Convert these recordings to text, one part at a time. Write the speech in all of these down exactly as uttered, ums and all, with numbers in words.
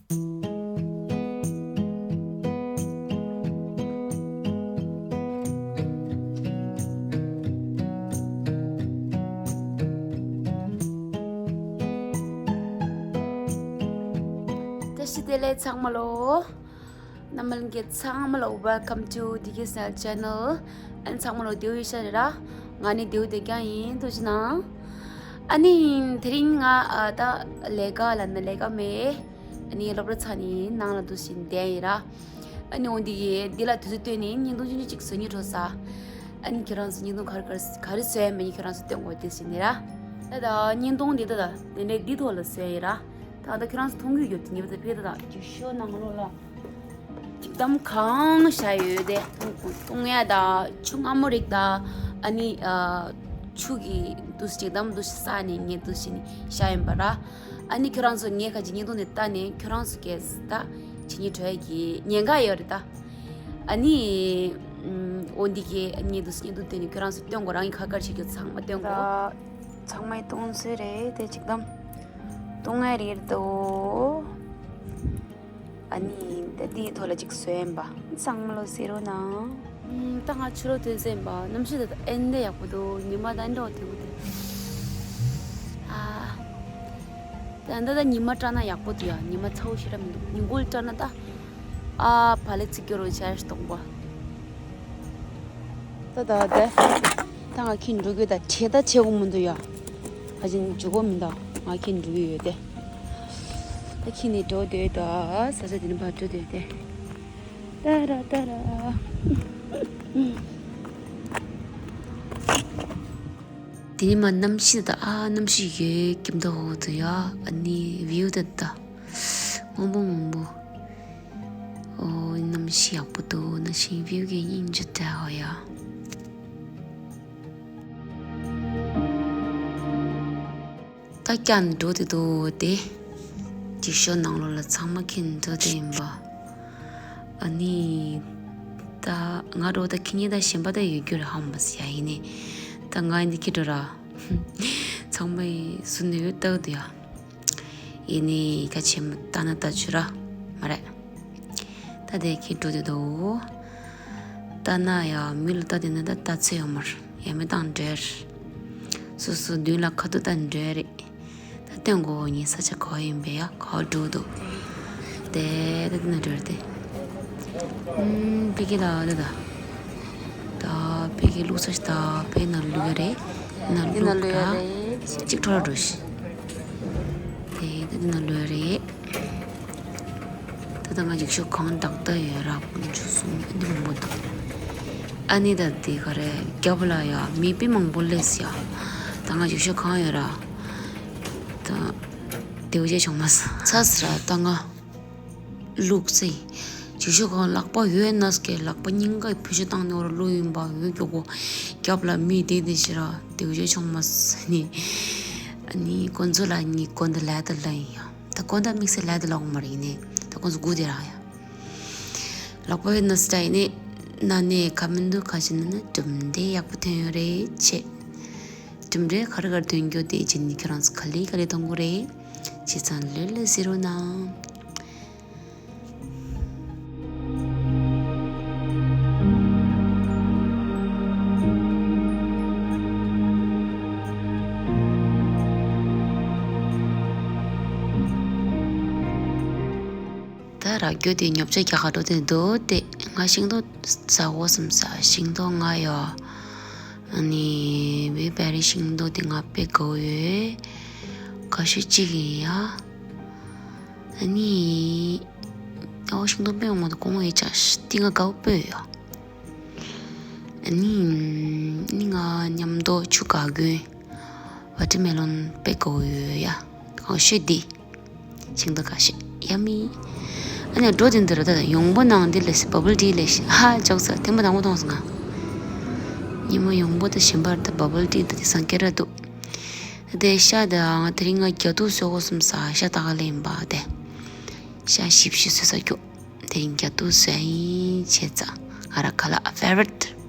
བཀྲ་ཤིས་བདེ་ལེགས་ཚང་མ་ལོ། རྣམ་པ་ལྷན་རྒྱས་ཚང་མ་ལོ། Welcome to Digis Nile Channel. ཨན་ཚང་མ་ལོ་དེའུ་ཡི་ཤ་རེ་ར། ང་ནི་དེའུ་དེ་ཀྱང་ཡིན་ཐུགས་རྗེ་གནང་། ཨ་ནི་དེ་རིང་ང་ཨ་ད་ལས་ཀ་ལ་ན་ལས་ཀ་མེད། ཨ་ནི་སློབ་གྲྭ་ཚང་ནི་ནང་ལ་འདུག་བཞིན་བསྡད་ཡིན་ར། ཨ་ནི་འོ་འདི་ཡི་འདི་ལ་དུས་ཚོད་བཏོན་ནས་བརྙན་ཐུང་ཆུང་ཆུང་ཅིག་བཟོ་སྙིང་བྲོ་ས། ཨ་ནི་ཁྱེད་རང་ཚོ་བརྙན་ཐུང་ག་རེ་ག་རེ་ག་རེ་བཟོས་ཡིན་མིན་ཁྱེད་རང་ཚོ་སྟོན་དགོས་དེ་ཟིན་ནི་ར། ད་ད་བརྙན་ཐུང་འདི་ད་ད་དེ་འདྲའི་འདི་ཐོག་ལ་བཟོས་ཡིན་ར། ད་ད་ཁྱེད་རང་ཚོ་མཐོང་གི་ཡོད་དེ་ཉེ་བ་ད་ཕེ་ད་ད་རྒྱུག་ཤོག་ནང་ལོགས་ལ་ཅིག་གཏམ་གང་བཞག་ཡོད་དེ་མཐོང་ཡ་ད་ཆུ་མངར་མོ་རིགས་ད་ཨ་ནི་ཆུ་གི་དུས་ཅིག་གཏམ་དུས་ས་ནས་ངས་དུས་ཤིག་ནི་བཞག་ཡིན་པ་ར། ཨ་ནི་ཁྱོད་རང་ཚོ་ངས་ཁ་ཅིག་བརྙན་ཐུང་དེ་ལྟ་ནས་ཁྱོད་རང་ཚོ་གས་ད་བྱེད་ཉེ་གྲོས་ཀྱི་ཉེན་ཁ་ཡོད་རེད་ད། ཨ་ནི་ཨམ་འོ་འདི་གས་ཨ་ནི་དུས་བརྙན་ཐུང་དེ་ནི་ཁྱོད་རང་ཚོ་སྟོན་དགོས། རང་གི་ཁ་ཁར་བྱེད་རྒྱུ་ཚང་མ་སྟོན་དགོས། ད་ཚང་མའི་སྟོན་ཚོད་རེད་དེ་ཅིག་གཏམ་སྟོན་ཡ་རེད་དོ། ཨ་ནི་ད་འདིའི་ཐོག་ལ་ཅིག་བཟོས་ཡིན་པ་ཚང་མ་ལོ་ཟེར་རོ་ན། ཨུམ། ད་ང་ཕྱི་ལོགས་ཐོན་ཟེར་ཡིན་པ་གནམ་གཤིས་ད་ཨེ་འདྲ་ཡག་པོ་འདུག་ཉི་མ་ད་ཨེ་འདྲ་བ་དེ་བུ་དེ། ཨ། ད་ད་ད་ཉི་མ་བཀྲ་ན་ཡག་པོ་འདུག་ཡ། ཉི་མ་ཚ་བོ་ཞེ་དྲག་མི་འདུག་ཉིན་གུང་ལ་བཀྲ་ན་ད། ཨ་བ་ལེ་ཚིག་སྐྱོ་རོ་ཆར་གཏོང་པ། ད་ད་ད། ད་ང་ཁྱེད་འགྲོ་གི་ད་བྲེལ་ད་བྱེད་དགོས་མི་འདུག་ཡ། ཁ་ཅིག་འཇུག་གོ་མི་འདུག་ང་ཁྱེད་འགྲོ་གི་ཡོད་དེ། ད་ཁྱེད་ནི་འགྲོ་འདོད་ད་ས་ས་དེ་ནི་ཕར་འགྲོ་འདོད་དེ། ད་ར་ད་ར། དེ་ནི་མ་གནམ་གཤིས་ད་ཨ་གནམ་གཤིས་ཡོད་ཀྱིམ་ད་ཧོ་ད་ཡ། ཨ་ནི་བིའུ་ད་ད། སྔོན་པོ་སྔོན་པོ། ཨོ་གནམ་གཤིས་ཡག་པོ་འདུག་ན་ཤིང་བིའུ་གི་སྙིང་རྗེ་དྲ་ཧོ་ཡ། ད་ཀྱང་འགྲོ་དེ་འདུག་སྟེ། འགྱིག་ཤོག་ནང་ལོགས་ལ་ཚང་མ་ཁྱེར་འགྲོ་དེ་ཡིན་པ། ཨ་ནི། ད་ང་འགྲོ་ད་ཁྱེད་གཉིས་ད་གཞན་པ་ད་ཡོད་རྒྱུ་རེད་ཧ་མ་སི་ཡ་ཡིན་ནི། ད་ང་ཡིན་འདི་ཁྱེད་འགྲོ་ར། ཚང་མ་ཡི་སུ་ནས་ཡོད་ལྟ་འདུག་ཡ། ཡིན་ནི་ཁ་ཆེ་མོ་ལྟ་ན་ལྟ་ཆུ་ར། མ་རེད། ད་དེ་ཁྱེད་འགྲོ་དེ་འདུག་ལྟ་ན་ཡ་མི་ལ་ལྟ་དེ་ན་ད་ལྟ་ཚེ་ཡོད་མར་ཡ་མི་བཏང་འདྲེར། སོ་སོ་མདུན་ལ་ཁ་ཐུག་ལྟ་འདྲེ་རེད། ད་སྟོན་གོ་ངའི་ས་ཆ་ག་ཡིན་པས་ཡ་ག་འགྲོ་འདུག་དེ་ད་དེ་ན་འདྲེར་དེ། ཨུམ་ཕི་ཀི་ལ་ད་ད། ད་ཕི་ཀི་ལུག་ས་ཞིག་ད་ཕི་ན་ལུག་རེད། ན་ལུག་ད་གཅིག་འཕྲོ་ལ་འགྲོ་ཤི། དེ་ད་དེ་ན་ལུག་རེད། ད་ལྟ་ང་འགྱིག་ཤོག་གང་བདག་ལྟ་ཡོད་རག་ཆུ་སོང་འདི་མང་པོ་འདུག་ཨ་ནི་ད་དེ་ག་རེ་རྒྱབ་ལ་ཡ་མི་དཔེ་མང་པོ་སླེབས་ཡ། ད་ང་འགྱིག་ཤོག་གང་ཡོད་ར། ད་དེ་བ་ཅེ་བྱུང་མ་ས་ཚ་ས་ར་ད་ང་ལུག་ཚེ་འགྱིག་ཤོག་གང་ལག་པ་ཡོད་ན་སྐད་ལག་པ་སྙིང་ག་ཕུ་ཤ་བཏང་ནས་བར་ལུག་ཡིན་པ་ཡོད་མགྱོགས་པོ་རྒྱབ་ལ་མི་དེ་དེ་ཤི་ར་དེ་བ་ཅེ་བྱུང་མ་ས་ནི། ཨ་ནི་ཀོན་ཚོ་ལ་ནི་ཀོན་ད་ལ་ད་ལ་ཡིན་ཡ། ད་ཀོན་ད་དམིགས་བསལ་ལས་དེ་ལོག་མ་རེད་ནི། ད་ཀོན་ཚོ་དགུ་དེ་རག་ཡ། ལག་པ་ཡོད་ན་སི་ཏྲ་ཡིན་ནི། ན་ནས་ཁ་མི་འདུག་ཁ་ཅིག་ན་ནི་གྲུམ་འདྲེ་ཡག་པོ་ཐོན་ཡོད་རེད་ཆེ། གྲུམ་འདྲེ་ག་རེ་ག་རེ་ཐོན་རྒྱུ་དེ་ཅི་ནི་ཁྱོད་རང་ཚོ་ག་ལེ་ག་ལེ་གཏོང་དགོས་རེད། བྱས་ཙང་ལོས་ལོས་ཟེར་རོ་ན། ད་ར་རྒྱུ་དེ་ཉོ་ཆ་རྒྱག་ག་འགྲོ་དེ་འདུག་སྟེ་ང་ཤིང་ཏོག་ཟ་འོ་བསམ་ས་ཤིང་ཏོག་ང་ཡོ། ཨ་ནི་བེ་བེ་རི་ཤིང་ཏོག་དེ་ང་དཔེ་དགའ་བོ་ཡོད། དགའ་ཤོས་གཅིག་ཡིན་ཡ། ཨ་ནི། ཨོ་ཤིང་ཏོག་དཔེ་འོང་མ་དུ་གོང་ཡོད་ཅག་ཤི་ཏི་ང་དགའ་བོ་སྤོས་ཡོ། ཨ་ནི། ནི་ང་མཉམ་དུ་ཆུ་ག་གོན། ཝ་ཊི་མེ་ལོན་དཔེ་དགའ་བོ་ཡོད་ཡ། དགའ་ཤོས་འདི། ཤིང་ཏོག་ཁ་ཤས་ཡ་མི། ཨ་ནི་འགྲོ་དེ་འདི་ར་ད་ཡོང་པོ་ནང་འདི་ལས་སི་བ་བལ་ཏི་ལས་སི་ཧ་ཅོག་ས་ཐེངས་མ་དང་པོ་མཐོང་སོང་ང་། ཉི་མ་ཡོང་པོ་ད་ཞིམ་པར་ད་བ་བལ་ཏི་ད་དེ་སང་ཀེ་ར་འདུག་དེ་ཤ་ད་ང་དེ་རིང་ང་རྒྱ་ཐུག་བཟོ་གོ་སོང་ས་ཤ་ད་ག་ལེན་པ་དེ། ཤ་ཞིབ་ཞིབ་བཟོ་ས་རྒྱུ། དེ་རིང་རྒྱ་ཐུག་བཟོ་ཡིན་བྱས་ཙང་ང་ར་ག་ལ་ཕེ་ཝ་རིཊ།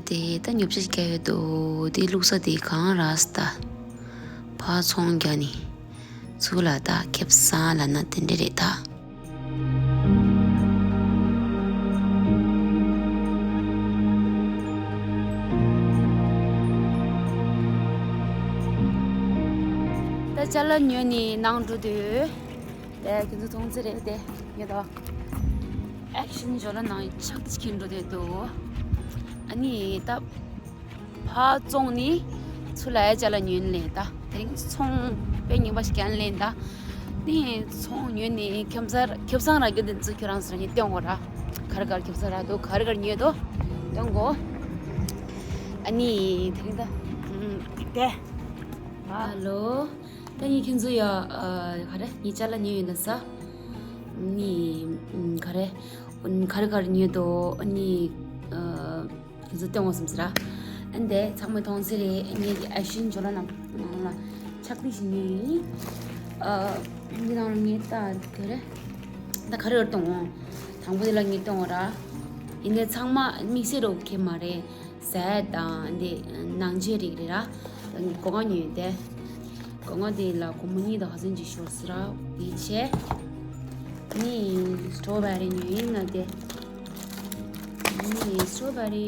དེ་ད་ཉོ་ཆ་ཞིག་བརྒྱབ་ཡོད་འདུག་དེ་བླུགས་ས་དེ་གང་རག་སོང་ད། ཕར་ཚོང་རྒྱག་ནི། ཚུར་ལ་ད་ཁེབས་སང་ལབ་ན་དེ་འདྲ་རེད་ད། ད་ཅ་ལག་ཉོས་ནས་ནང་འགྲོ་དུས། དེ་ཁྱེད་ཚོ་མཐོང་ཚེ་རེད་དེ་ངེད་དོ། ཨེག་ཤན་ཇོ་ལ་ནང་ཆག་ཏུ་ཁྱེར་འགྲོ་དེ་འདུག་ཨ་ནི་ད་ཕར་བཙོང་ནི་ཚུར་ལ་ཡ་ཅ་ལག་ཉོས་ལེན་ད། དེ་རིང་ཚོང་དཔེ་ཉེ་བ་ཞིག་ཀྱང་ལེན་ད། ནི་ཚོང་ཉོས་ནི་ཁེབས་སང་ཁེབས་སང་རག་རྒྱུ་དེ་ཚོ་ཁྱོད་རང་ཚོ་ལ་ངས་སྟོན་གོ་ར། ག་རེ་ག་རེ་ཁེབས་སང་རག་འདུག་ག་རེ་ག་རེ་ཉོས་འདུག་སྟོན་གོ་ཨ་ནི་དེ་རིང་ད་དེ། ཧ་ལོ། ད་ངས་ཁྱེད་ཚོ་ཡ་ག་རེ་ངས་ཅ་ལག་ཉོས་ཡོད་ན་ས། ནི་ག་རེ་ག་རེ་ག་རེ་ཉོས་འདུག་ནི་ཁྱེད་ཚོ་སྟོན་འོང་བསམ་ཟེར་ར། ཨ་ནི་དེ་ཚང་མས་མཐོང་ཚེ་རེད། ངས་ཀྱི་ཨེག་ཤན་ཇོ་ལ་ནང་ནང་ལ་ཆག་པའི་ཞིག་ཉོས་ཡིན། འདི་ནང་ལ་ངས་ད་ག་རེ་ད་ག་རེ་ག་རེ་སྟོན་འོང་། དང་པོ་དེ་ལ་ངས་སྟོན་འོང་ར། ཡིན་ནའི་ཚང་མ་དམིགས་བསལ་རོགས་ཁེ་མ་རེད། ཟས་དང་འདི་ནང་ཆས་རིགས་རེད་ར། སྒོ་ང་ཉོས་ཏེ། སྒོ་ང་དེ་ལ་སྒོར་མོ་གཉིས་དང་ཁ་ཚོན་གཅིག་ཤོར་སི་ར་བི་ཆེ། ནི་སི་ཊོ་བེ་རི་ཉོས་ཡིན་ན་དེ། ནི་སི་ཊོ་བེ་རི།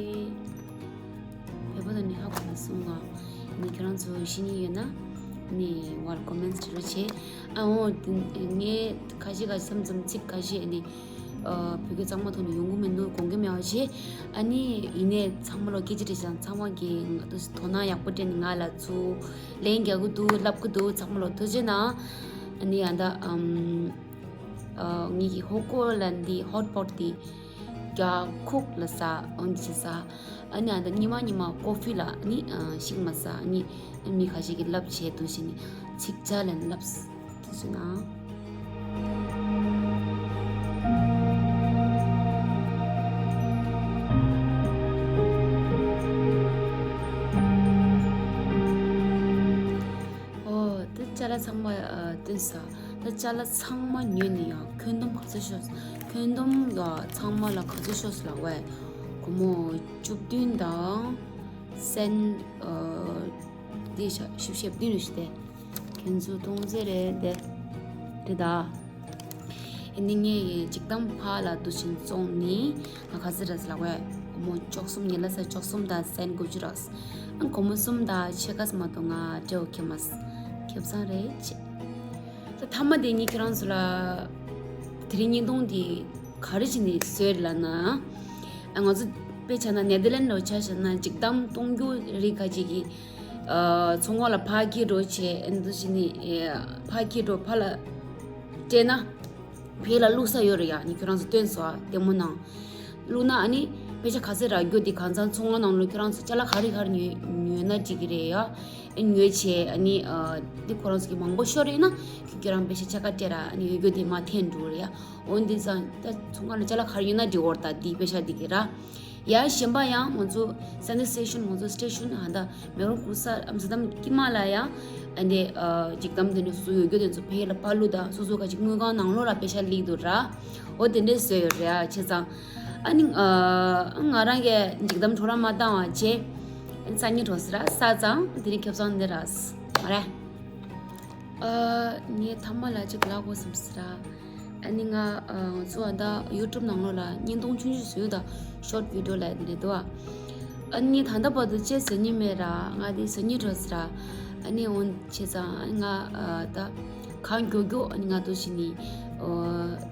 བོད་པ་དང་ནི་ཧ་གོ་མ་སོང་ང་། ནི་ཁྱོད་རང་ཚོ་ཤེས་ཉེན་ཡོད་ན། ནི་ཝལ་ཀོ་མེན་ཊི་བྲིས་རོགས་བྱེད། ཨ་འོ་དེ་ངས་ཁ་ཤས་ཁ་ཤས་མཚམས་མཚམས་ཚིག་ཁ་ཤས་ནི། བོད་སྐད་གཙང་མ་ཐོག་ནས་ཡོང་གི་མི་འདུག་དགོངས་འགལ་མེད་པ་བྱེད། ཨ་ནི་ཡིན་ནའི་ཚང་མ་ལ་སྐད་ཆ་དྲིས་ཙང་ཚང་མ་གིས་ང་ཚོ་དོ་སྣང་ཡག་པོ་སྤྲད་ནས་ང་ལ་ཚུར་ལན་རྒྱག་གི་འདུག་ལབ་གི་འདུག་ཚང་མ་ལ་ཐུགས་རྗེ་གནང་། ཨ་ནི་ཡང་ད་ཨམ། ངེད་ཀྱི་ཧོ་ཀོ་ལ་འདི་ཧོ་ཊི་པོ་ཊི་འདི་རྒྱ་ཁུག་ལ་ཟ་འོན་ཏེ་ཟ། ཨ་ནི་ཡང་ད་ཉི་མ་ཉི་མ་ཀོ་ཧྥི་ལ་ནི་ཤིག་མ་ཟ། ཨ་ནི་མི་ཁ་ཤས་ཀྱིས་ལབ་བྱས་འདུག་ཟེར་ནས་ཚིག་ཅ་ལན་ལབ། དེ་བྱས་ན། ཨོ། དེ་ཅ་ལག་ཚང་མ་ཨ་བཏོན་ས། དེ་ཅ་ལག་ཚང་མ་ཉོས་ནས་ཡང་ཁོན་དོམ་ག་ཚོད་ཤོར། ཁོན་དོམ་ལ་ཚང་མ་ལ་ག་ཚོད་ཤོར་སོང་ལབ་པས། སྒོར་མོ་བཅུ་བདུན་དང་སེན་ཨ་དེ་ཤ་བཞི་བཅུ་ཞེ་བདུན་རེད་ཤི་དེ། ཁྱེད་ཚོ་མཐོང་ཚེ་རེད་དེ། རེད་ད། ཨ་ནི་ངས་ཡི་འཇིག་རྟེན་ཕ་ལ་འདུག་བཞིན་བཙོང་ནི་ང་ག་ཚོད་རག་ལབ་པས། སྒོར་མོ་བཅུ་གསུམ། ཉི་ལ་ས་བཅུ་གསུམ་དང་སེན་དགུ་བཅུ་རག་ཨ་སྒོར་མོ་གསུམ་དང་ཕྱེད་ཀ་ཙམ་མ་གཏོགས་ང་སྤྲད་འོ་ཁེ་མ་སོང་། ཁེབས་སང་རེད་ཅེས། ད་མཐའ་མ་དེ་ཉིད་ཁྱེད་རང་ཚོ་ལ་དེ་རིང་བརྙན་ཐུང་དེ་ག་རེ་བྱས་ནས་བཟོས་རེད་ལབ་ན། ཨ་ང་ཚོ་དཔེ་ཆ་ན་ནེ་དར་ལན་ལ་ཆ་བཞག་ན་འཇིག་རྟེན་གཏོང་རྒྱུ་རིགས་ཁ་ཅིག་གིས་ཨ་ཚོང་ཁང་ལ་ཕར་འཁྱེར་འགྲོ་བྱས། ཨ་འདུག་བྱས་ནས་ཨ་ཕར་འཁྱེར་འགྲོ་ཕར་ལ་སྤྲད་ན། བོད་ལ་བླུགས་ས་ཡོད་རེད་ཡ། ནི་ཁྱོད་རང་ཚོ་སྟོན་སོང་ཨ་ལྟད་མོ་ནང་། བླུགས་ན་ཨ་ནི་པེ་ཤ་ག་ཚོད་རག་རྒྱུ་དེ་གང་ཚང་ཚོང་ཁང་ནང་ལོ་ཁྱོད་རང་ཚོ་ཅ་ལག་ག་རེ་ག་རེ་ཉོས་ཉོས་ན་འགྲིག་གི་རེད་ཡ། ཨ་ཉོས་བྱས་ཨ་ནི་ཨ་དེ་ཁོ་རང་ཚོ་གི་མང་པོ་ཤོར་ཡོད་ན་ཁྱོད་རང་པེ་ཤ་ཕྱེད་ཀ་སྤྲད་ར། ཨ་ནི་ཡོད་རྒྱུ་དེ་མར་འཐེན་འགྲོ་རེད་ཡ། འོན་ཏེ་ཙང་ད་ཚོང་ཁང་ལ་ཅ་ལག་ག་རེ་ཉོས་ན་འགྲིག་འོར་ད་དེ་པེ་ཤ་དེ་གི་ར། ཡ་གཞན་པ་ཡང་ང་ཚོ་སན་ཊེ་ནི་སི་ཊེ་ཤན་ང་ཚོ་སི་ཊེ་ཤན་ཧ་ད་མེ་རོང་ཀུ་ས་ཨམ་སི་ཏམ་དཀྱིལ་མ་ལ་ཡ། ཨ་འདི་ཨ་འཇིག་རྟེན་དེ་འདྲ་སོ་སོ་ཡོད་རྒྱུ་དེ་ཚོ་ཕ་གི་ལ་ཕར་བླུགས་དང་སོ་སོ་ག་ཅིག་དངུལ་ཁང་ནང་ལོགས་ལ་པེ་ཤ་སླེབས་འདུག་ར། འོ་དེ་འདྲས་བཟོས་ཡོད་རེད་ཨ། བྱས་ཙང་ཨ་ནི་ཨ་ང་རང་གིས་འཇིག་རྟེན་འཕྲོ་བརླག་མ་བཏང་བ་བྱས། ཨ་ནི་སང་ཉིན་འགྲོ་ཟེར་ར་ས་ཙང་དེ་རིང་ཁེབས་སང་འདི་ར་མ་རེད། ཨ་ངས་མཐའ་མ་ལ་ཅིག་ལབ་དགོས་བསམ་སོང་ར། ཨ་ནི་ང་ཨ་ང་ཚོ་ཨ་ད་ཡུ་ཊུབ་ནང་ལོགས་ལ་བརྙན་ཐུང་ཆུང་ཆུང་བཟོས་ཡོད་ད། ཤོར་ཊི་བི་ཌི་ཡོ་ལབ་ནས་འདུག་ཨ། ཨ་ནི་ད་ལྟ་བར་དུ་ཅིག་བཟོ་མྱོང་མེད་ར། ང་དེ་བཟོ་སྙིང་འདོད་སོང་ར། ཨ་ནི་འོ་བྱས་ཙང་ཨ་ནི་ང་ཨ་ད་གང་མགྱོགས་མགྱོགས་ཨ་ནི་ང་འདུག་བྱས་ནས་ཨོ་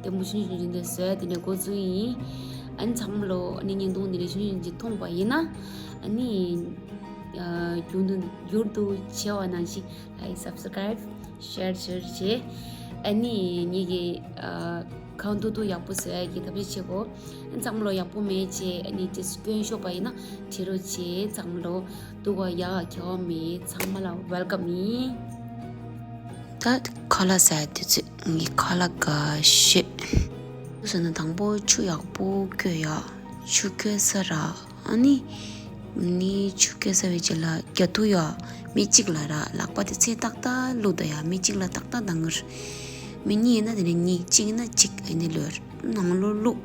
ལྟད་མོ་ཆུང་ཆུང་ཆུང་འདི་བཟོ་ཡ་དེ་འདྲ་འགོ་བཙུགས་ཡིན། ཨ་ནི་ཚང་མ་ལོ་ཨ་ནི་བརྙན་ཐུང་འདི་འདྲ་ཆུང་ཆུང་ཅིག་མཐོང་པ་ཡིན་ན་ཨ་ནི་ཨ་རྒྱུན་དུ་འགྱུར་དུ་བྱེད་པ་ནང་བཞིན། ལའིཀ་སབ་སི་ཀ་རའིབ་ཤེར་བྱེད་རོགས་བྱེད། ཨ་ནི་ངེད་ཀྱི་ཨ་གང་ཐུབ་ཐུབ་ཡག་པོ་བཟོ་ཡ་གི་ཐབས་ཤེས་བྱེད་དགོས། ཚང་མ་ལོ་ཡག་པོ་མེད་ཅེས་ཨ་ནི་ཅིག་སྐྱོན་ཤོར་པ་ཡིན་ན་དྲི་རོགས་བྱེད། ཚང་མ་ལོ་སྡུག་པ་ཡག་ག་གེ་བ་མེད། ཚང་མ་ལ་ཝེལ་ཀམ་ཡིན། ད་ཁ་ལག་ཟ་ཡ་དུས་ཚོད་ངའི་ཁ་ལག་འགའ་ཤས། ཟ་ན་དང་པོ་ཆུ་ཡག་པོ་བསྐོལ་ཡ། ཆུ་བསྐོལ་ས་ར། ཨ་ནི། ནི་ཆུ་བསྐོལ་ཚར་བའི་རྗེས་ལ་རྒྱ་ཐུག་ཡ། མི་གཅིག་ལ་ར་ལག་པ་དེ་ཚད་ཏག་ཏག་བླུགས་དང་ཡ། མི་གཅིག་ལ་ཏག་ཏག་འདང་གི་རེད། མི་གཉིས་ཡིན་ན་དེ་ནས་གཉིས། གཅིག་ཡིན་ན་གཅིག་ཨ་ནི་ལོས་ནང་ལོགས་བླུགས།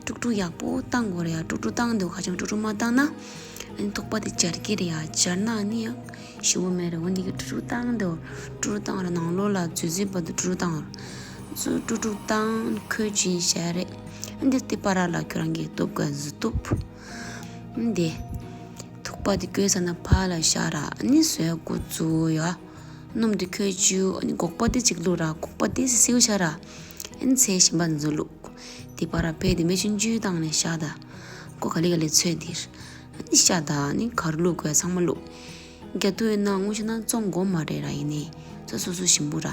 དཀྲུག་དཀྲུག་ཡག་པོ་བཏང་དགོས་རེད་ཡ། དཀྲུག་དཀྲུག་བཏང་འདུག་ཁ་ཆེམས་དཀྲུག་དཀྲུག་མ་བཏང་ན། ཨ་ནི་ཐུག་པ་དེ་འབྱར་གྱི་རེད་ཡ། འབྱར་ན་ཨ་ནི་ཡང་ཞིམ་པོ་མེད་རེད། འོ་འདི་གི་དཀྲུག་དཀྲུག་བཏང་འདུག་དཀྲུག་དཀྲུག་བཏང་ར་ནང་ལོགས་ལ་འཛུལ་འཛུལ་བར་དུ་དཀྲུག་དཀྲུག་བཏང་། ཚུར་དཀྲུག་དཀྲུག་བཏང་ཁོལ་ཅིག་བཞག་རེད། ཨ་འདི་དེ་པ་ར་ལ་ཁྱོད་རང་གིས་གཏུབ་དགོས་ཟུ་གཏུབ། ཨ་འདི་ཐུག་པ་དེ་བསྐོལ་ས་ན་ཕར་ལ་བཞག་ར། ཨ་ནི་ཟོས་འགོ་བཙུགས་ཡ། སྣུམ་དེ་ཁོལ་བཅུག་ཨ་ནི་སྒོག་པ་དེ་གཅིག་བླུགས་ར། སྒོག་པ་དེ་སིལ་སིལ་བྱས་ར། ཨ་ནི་ཚལ་གཞན་པ་འཛུལ་བླུགས། དེ་པ་ར་ཕེ་དེ་མེ་ཆུང་ཆུང་བཏང་ནས་བཞག་ད། ཀོ་ག་ལེ་ག་ལེ་ཚོས་འདིར། ཨ་ནི་བཞག་ད་ཨ་ནི་ག་རུ་བླུགས་དགོས་ཚང་མ་བླུགས། རྒྱ་དུ་ཡིན་ན་དངོས་ཤེས་ན་བཙོང་དགོས་མ་རེད་ར། ཡིན་ནའི་ཚོ་སོ་སོ་ཞིམ་པོ་ར།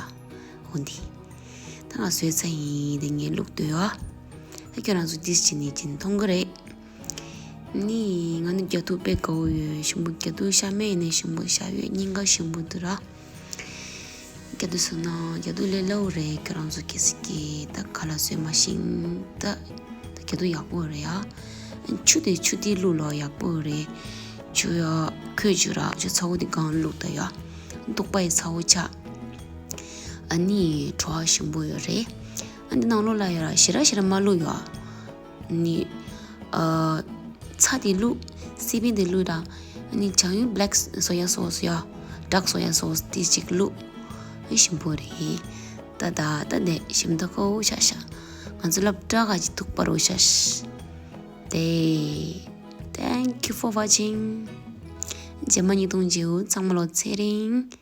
འོ་འདི། ད་ང་བཟོས་ཚར་ཡིན། དེ་ངས་བླུགས་འདོད་ཡོད། ད་ཁྱོད་རང་ཚོ་ཏིས་བྱས་ནས་ཅིན་མཐོང་གི་རེད། ནི་ང་ནི་རྒྱ་ཐུག་དཔེ་དགའ་བོ་ཡོད། ཞིམ་པོ་རྒྱ་ཐུག་ཤ་མེད་ནས་ཞིམ་པོ་ཤ་ཡོད། སྙིང་ག་ཞིམ་པོ་འདུག་ར། རྒྱ་ཐུག་སོང་ན་རྒྱ་ཐུག་ལས་སླ་བོ་རེད། ཁྱོད་རང་ཚོ་གལ་སྲིད་ཀྱི་ད་ག་ལ་བཟོས་མ་ཤེས་ན་ད་རྒྱ་ཐུག་ཡག་པོ་རེད་ཡ། ཆུ་དེ་ཆུ་དེ་བླུགས་ལ་ཡག་པོ་རེད། ཆུ་ཡ་ཁོལ་བཅུག་ར། ཆུ་ཚ་བོ་དེ་གང་བླུགས་ད་ཡ། དུག་པ་ཡི་ཚ་བོ་ཆགས། ཨ་ནི་བྲོ་བ་ཞིམ་པོ་ཡོད་རེད། ཨ་འདི་ནང་ལོགས་ལ་ཡོད་ར། ཞེ་དྲག་ཞེ་དྲག་མ་བླུགས་ཡོད། ཨ་ནི་ཨ་ཚྭ་དེ་བླུགས། སི་པན་དེ་བླུགས་ར། ཨ་ནི་ཅང་ཡོད་black soya sauce ཡ། dark soya sauce དེ་གཅིག་བླུགས། ཨ་ཞིམ་པོ་རེད། ད་ད་ད་དེ་ཞིམ་ད་ཁོ་ཤ་ཤ། ང་ཚོ་སློབ་གྲྭ་ག་ཅིག་ཐུག་པ་རོ་ཤ་ཤ། དེ། Thank you for watching. རྗེས་མ་ཉིས་སྟོང་བཅུ། ཚང་མ་ལོ་ཚེ་རིང་།